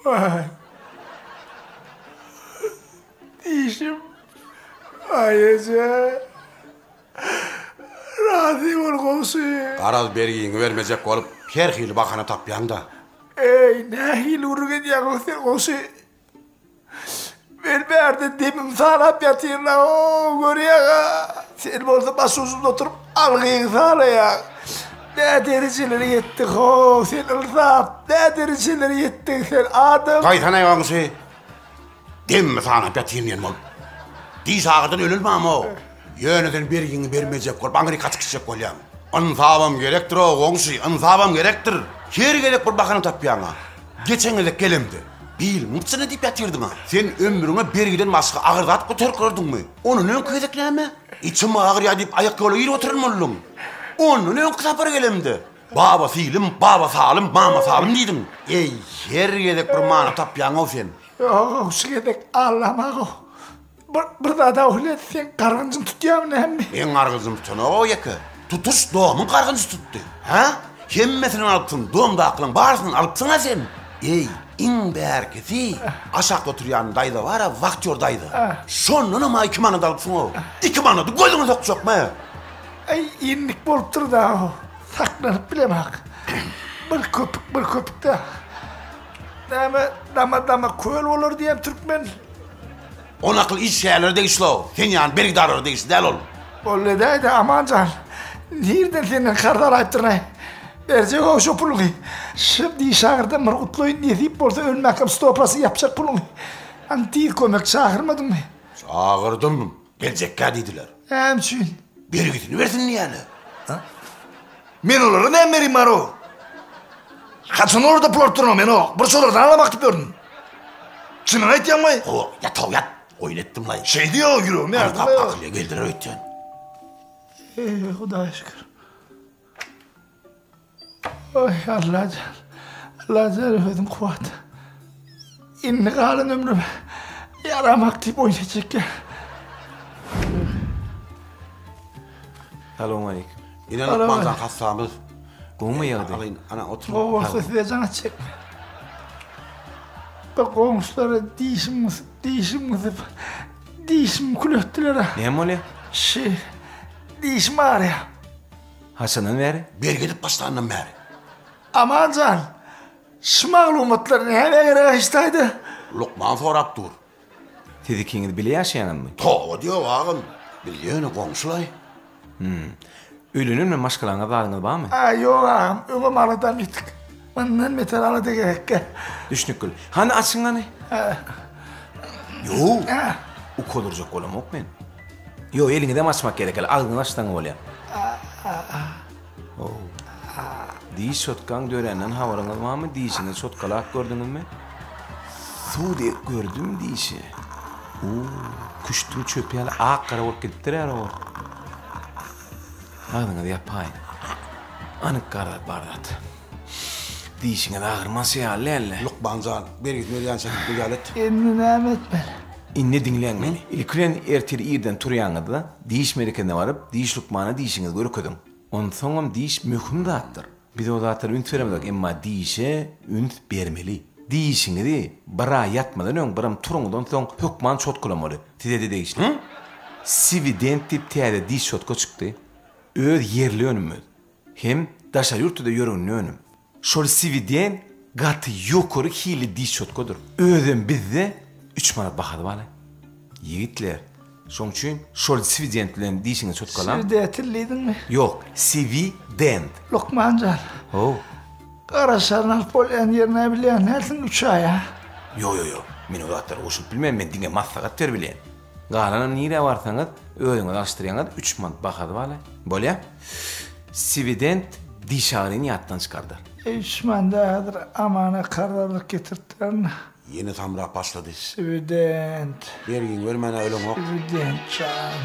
Waý. Dişim. Aý eje. Razy bol goňşy. Garaz bergiňi bermejek bolup her hili bahana tapýaň-da. Eý, nähili gürrüň edýäň-ow sen goňşy? Men bärde demim sanap ýatyryn-ow, görýäň-ä. Sen bolsa başujumda oturyp algyňy sanaýaň. Nä derejelere ýetdiň-how, sen ynsap, nä derejelere ýetdiň sen, adam. Gaýsana goňşy. Demimi sanap ýatyryn diýen bolup. Diş agyrdan ölülmam-ow. Ýöne sen bergiňi bermejek bolup aňryk gaçyp gitjek bolýaň. Ynsabam gerekdir-ow, goňşy, ynsabam gerekdir. Her gezek bir bahana tapýaň-a. Geçen gezek gelemde, Bilimiň içinde diýip ýatyrdyň-a. Sen ömrüňe bergiden başga agyr zat göterip gördüňmi? Ondan öňki gezek näme? Içim agyrýar diýip aýak ýola girip oturan bolduň. Ondan öňki sapar gelemde, Baba Silym, Baba Salym, Mama Salym diýdiň. Eý, her gezek bir many tapýaň-ow sen. Ýok, şu gezek allamag-ow. Bir, bir zada ohled, seň gargynjyň tutýarmy näme? Meň gargynjym tutanok-ow ýeke. Tutuş domyň gargynjy tutdy. Hä? Hemmesini alypsyň, domdakylaň barysyny alypsyň-a sen. Eý, iň bärkisi, aşakda oturýan daýza bar-a, wahtýor daýza. Şondanam-a iki manat alypsyň-ow. Iki manady gözüňe sokjakmy? Eý, endik bolupdyr-da-ow. Saklanyp bilemok. Bir köpük, bir köpük-dä. Näme, dama-dama köl bolar diýen türkmen. Ol akyl işgärlere degişli-ow. Sen ýaly bergidarlara degişli däl ol. Boldy edäý-dä, Aman jan. Nirden senden karz alaýypdyryn-aý. Berjeg-ow şo puluňy. Şu dişagyrdan bir gutlaýyn, nesip bolsa ölmäkäm stopasy ýapjak puluňy. Hany tiz kömek çagyrmadyňmy? Çagyrdym. Geljekkä diýdiler. Näme üçin? Bergisini bersin diýýärler. Men olara näme berýin bar-ow? Haçan olarda pul alyp durma men o, bir şolardan alamak diýip ýördüm. Çynyňy aýtýaňmy? Hawa, ýat-ow ýat. Oýun etdim-laý. Şeý diý-ow, ýüregim ýardy-laý. Aňkap kakylýa geldiler öýtýän. Eý, Hudaýa şükür. Oý, Allajan, Allajan özüň kuwwat. Indi galan ömrüm ýaramak diýip oýun etjekkä. Salowmaleýkim. Ine lukmanjan hassamyz. Gowmy ýagdaý? Alyň, ana oturyň. Gowy bolsa size jaň etjek. Bir goňşulara dişim gysyp, dişim gysyp, dişimi kül etdiler. Näme bolýar? Şi, dişim agyrýar. Haçandan bäri? Bergi edip başlandan bäri. Aman jan, şu maglumatlar nämä gerek aýyşdaýda? Lukman sorap dur. Siz ikiňiz bile ýaşaýaňyzmy? Toba diýow agam. Biz ýöne goňşulaý. Hum. Öýlenen bilen maşgalaňyz zadyňyz barmy? Aý ýok agam, öňem aladam ýetik. Mundan beter alada gerekgä. Düşnükli. Hany açyň hany. Ýow. Uka durjak bolamok men. Ýok, eliňizem açmak gerek däl, agzyňyzy açsaňyz bolýar. How. Diş çotgaň döränden habaryňyz barmy? Dişiňizi çotgalap gördüňizmi? Suw dek gördüm dişi. Uuu, küştüň çöpi ýaly ak-gara bolup gidipdir ýa-ow. Agzyňyzy ýapaýyň. Anyk garaz bar zat. Dişiňiz agyrmasy ýaly däl-le. Lukman jan, bergisini berýänçä git müdahale et. Indi näme etmeli? Indi diňläň meni. Ilki bilen ertir irden turýaňyzda, diş merkezine baryp, diş lukmana dişiňizi görkeziň. Onsoňam diş möhüm zatdyr. Biz o zatlara üns beremzok, emma dişe üns bermeli. Dişiňizi bir aý ýatmadan öň, biram turuňyzdan soň hökman çotgalamaly. Size-de degişli. Siwident diýip täze diş çotga çykdy. Öz ýerli önümimiz. Hem daşary ýurtda-da ýörgünli önüm. Şol Siwident gaty ýokary hilli diş çotgadyr. Özem bizde üç manat bahasy bar. Ýigitler, şoň üçin şol Siwident bilen dişiňizi çotgalaň. Siwidetil diýdiňmi? Ýok, Siwident. Lukman jan. How. Garaşaryny alyp bolýan ýerini bilýän dälsiň üç aýa. Ýok, ýok, ýok. Men o zatlara goşulyp bilmen, men diňe maslahat berip bilýän. Galanam nirä barsaňyz özüňiz alyşdyrýaňyz üç manat bahasy bar. Bolýa. Siwident diş agyryny ýatdan çykardar. Üç manda häzir Amana karz alyp getirtdirin. Ýene samrap başlady. Siwident. Bergiňi bermän-ä öleňok. Siwident jan.